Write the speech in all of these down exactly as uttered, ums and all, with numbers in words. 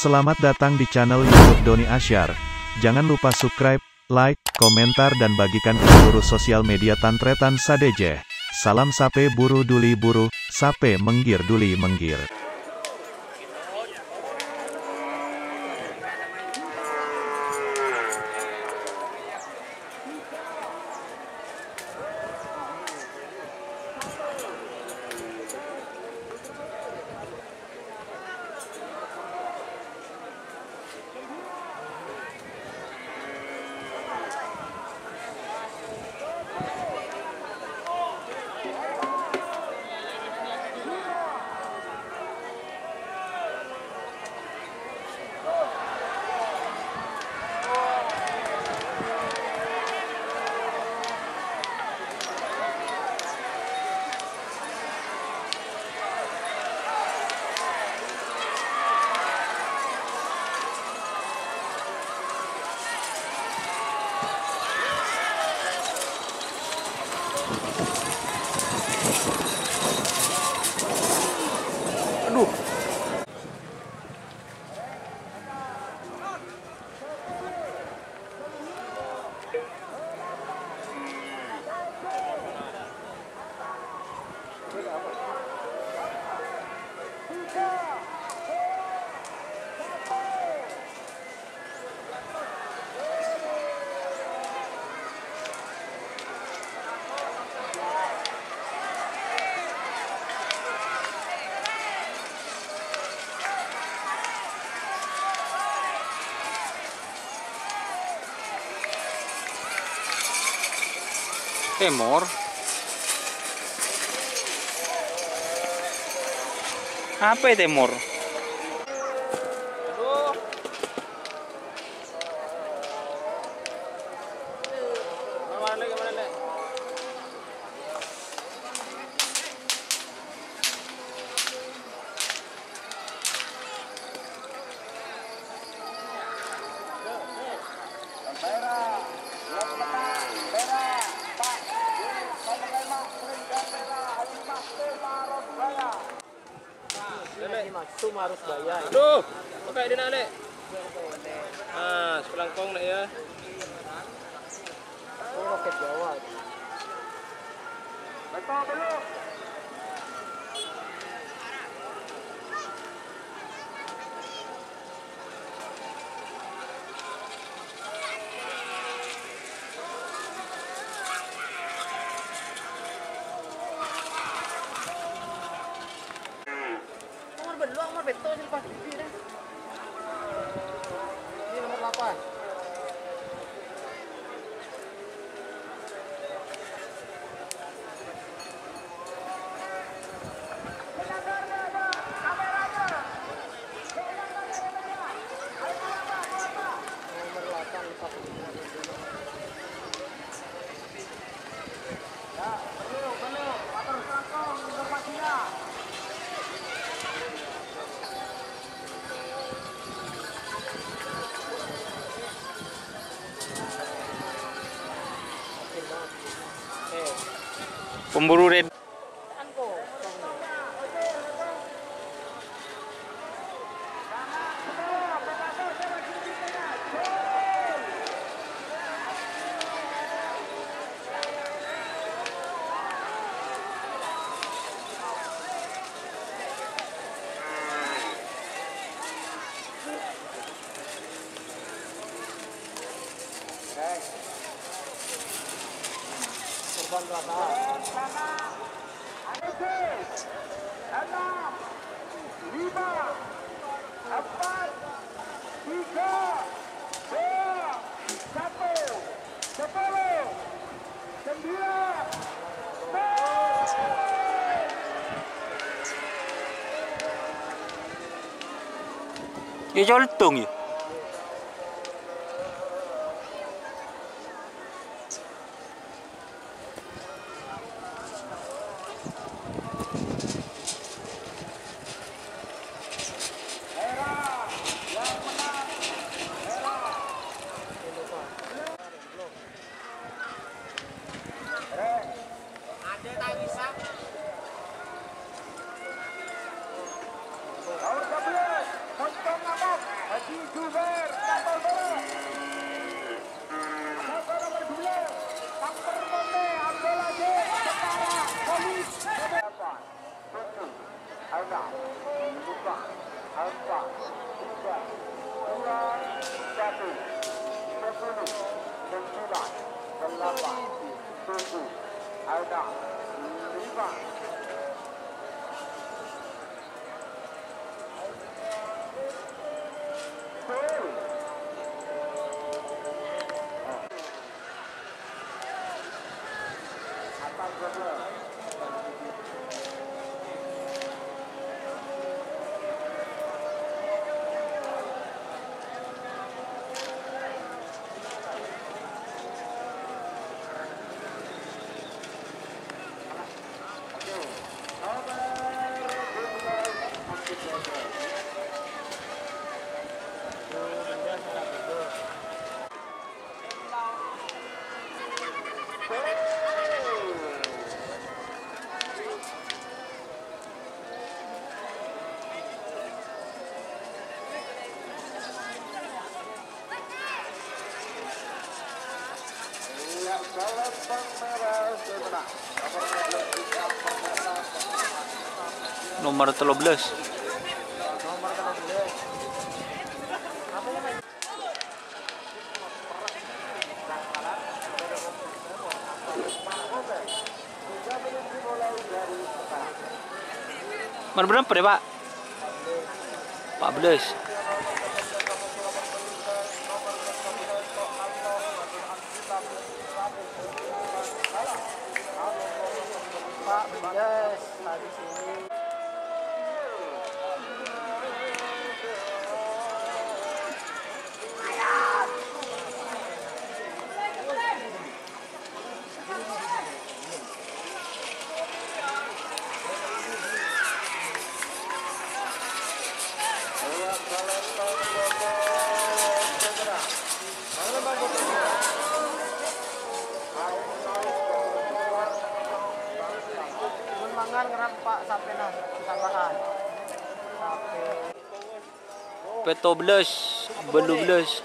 Selamat datang di channel YouTube Doni Asyar. Jangan lupa subscribe, like, komentar, dan bagikan ke seluruh sosial media tan-tarètan sadhâjâ. Salam sapè buru duli buru, sapè mèngghir duli mèngghir. Aduh. Tèmor? Apa è tèmor? Aduh, pakai di nalik. Ah, sekelangkong nih ya. Nomor bellu', nomor petto' sè lepas gigi deh. Ini nomor delapan. Pemburu red. Ya, coltong, ya. Nomer tello belas. Nomer berapa deh, Pak? Empat belas. Pak, belas tadi sini. Mangan ngerampak sampenan, sampa'an. Sampe. Pètto bellâs, bâllu bellâs.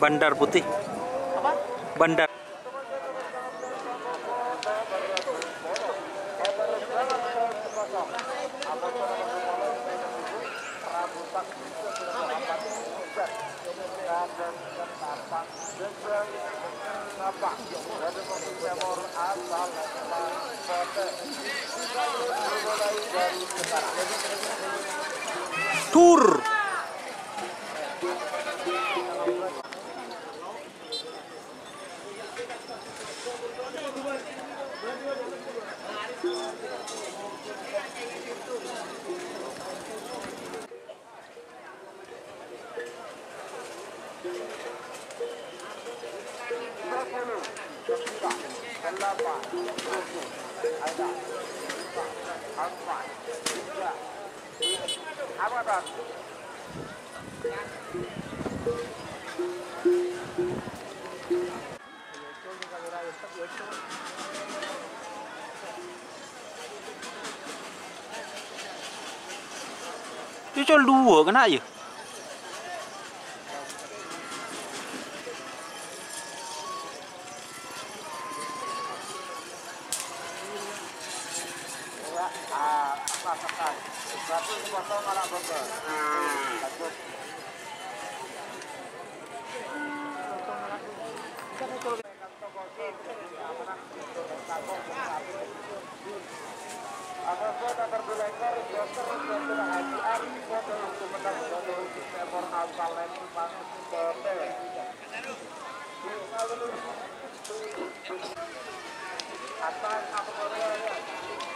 Bandar Putih. Apa? Bandar. Tur. Iyâ, col duwâ' kèna' iyâ.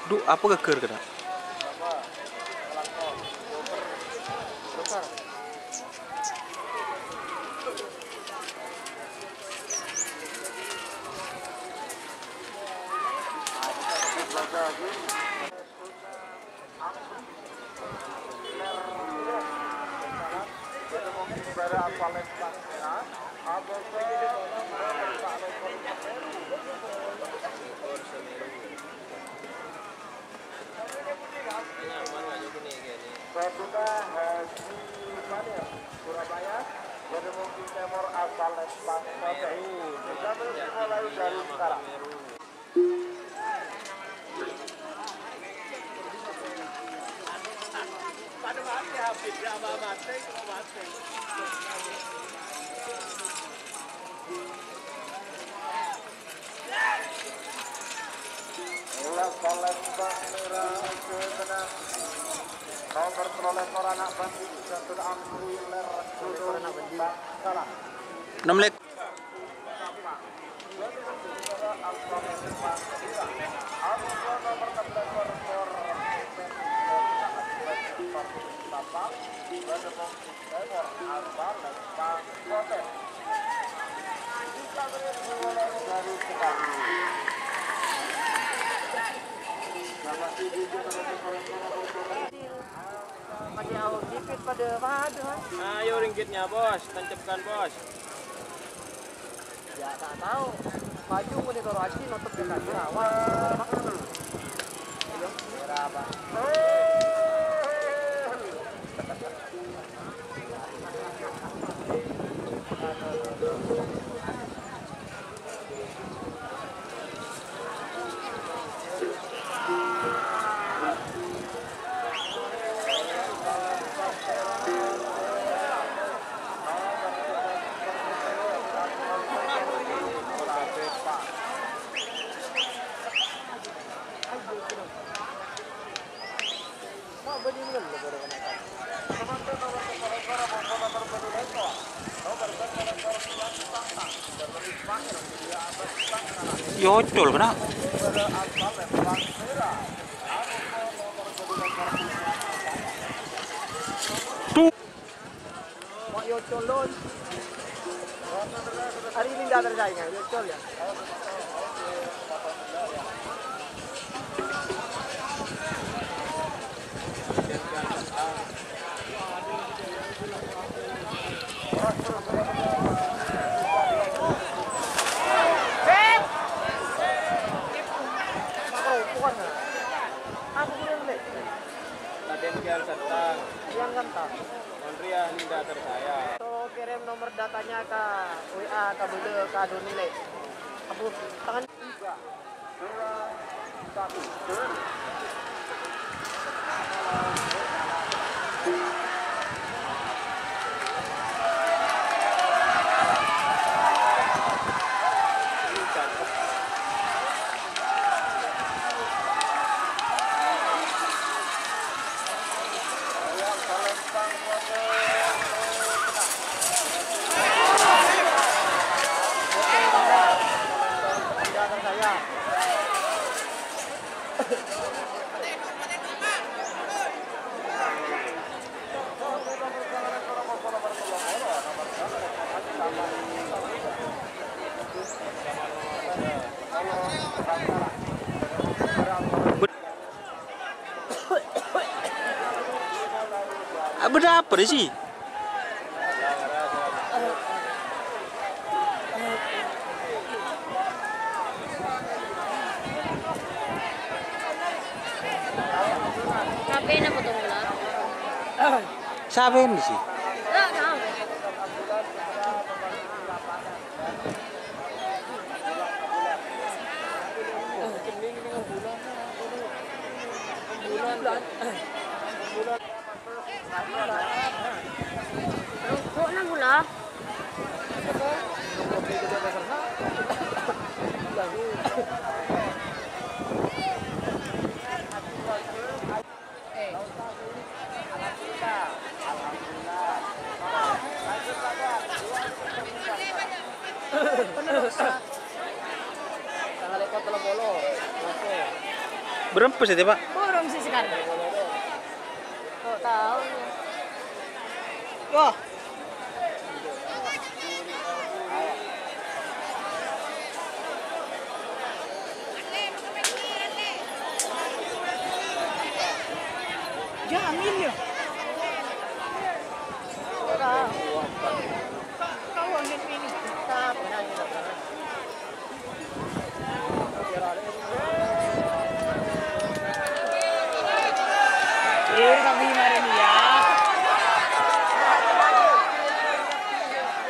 Dhu, apa ghâggâr kèna'? Nomor tello lepon ana' Bandi, Abdul Amri Ler Gunung Bangkalan. Enam lek. Ayo ringgitnya, Bos, tancapkan, Bos. Ya, tak tahu. Maju monitor aja, nutup dengan rawa. Ayo, merah, Pak. Yocol kena. Tuh. Wah, Yocol, Lon. Hari ini nggak ada saingan, Yocol ya. Latihan kian sentang. Kian sentang. Andrea Linda Tersayang. So, kirim nomor datanya ka W A, ka bâdâ, ka Doni, lè. Abu, tangan. Tiga, dua, satu, turun. Bâdâ apa sih? Sapèna potong bola? Sapèna sih? Lah, nah. Rokok nang gula. Berempat sih, Pak. Burung sih sekarang. Kok tahu ya? Wah. Jamil ya? Ora. Kawan ini. Eh, kami kemarin ya.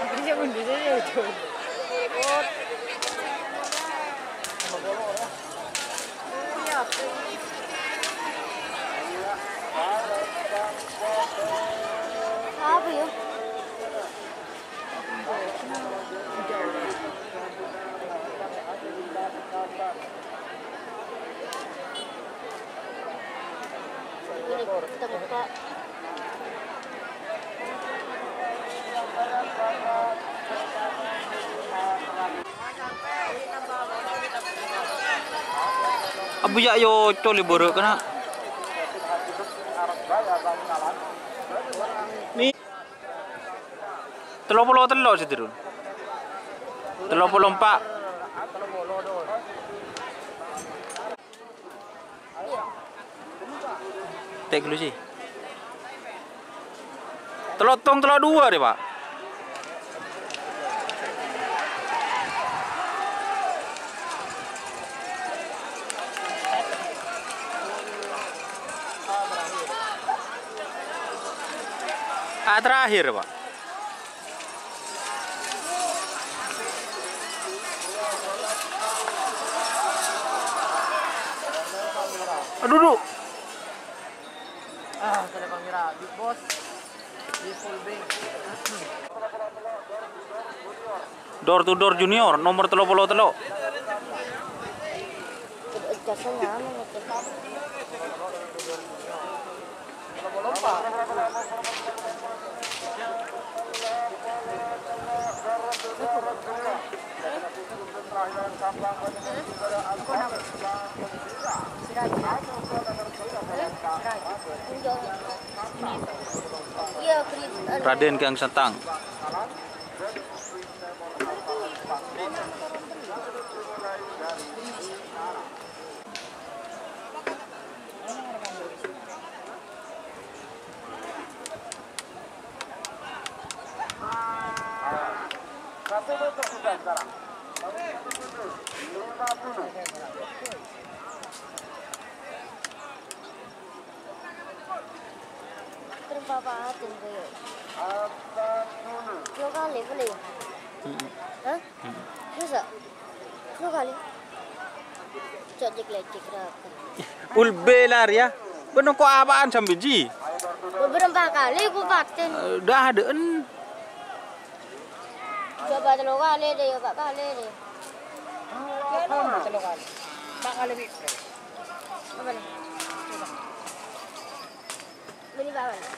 Aku sih yang undi sih. Apa ya? Ini tempat. Abu ya yo coli borok kena. Ni. Tello polo tello' sè turun. Tello polo empa'. Teknologi. Tello tong tello dua deh, Pak. Ah, terakhir, Pak. Aduh, duh. Ah, saya panggil Big Boss. Di full band. Door to Door Junior, nomor tello polo tello'. Raden Kiang Santang. Terus papaten, Boy. Dua kali boleh? Mm-mm. Hah? Mm-mm. Bisa? Dua kali? Cok, cek lecek rakan. Ulbe lari ya. Bener kok apaan sambil ji? Beberapa kali aku paten. Eh, dah ada en. Coba telur kali deh, ya, Pak, kali deh. Telur kali. Pak kali, Wi. Apa nih? Coba. Ini, Pak, mana?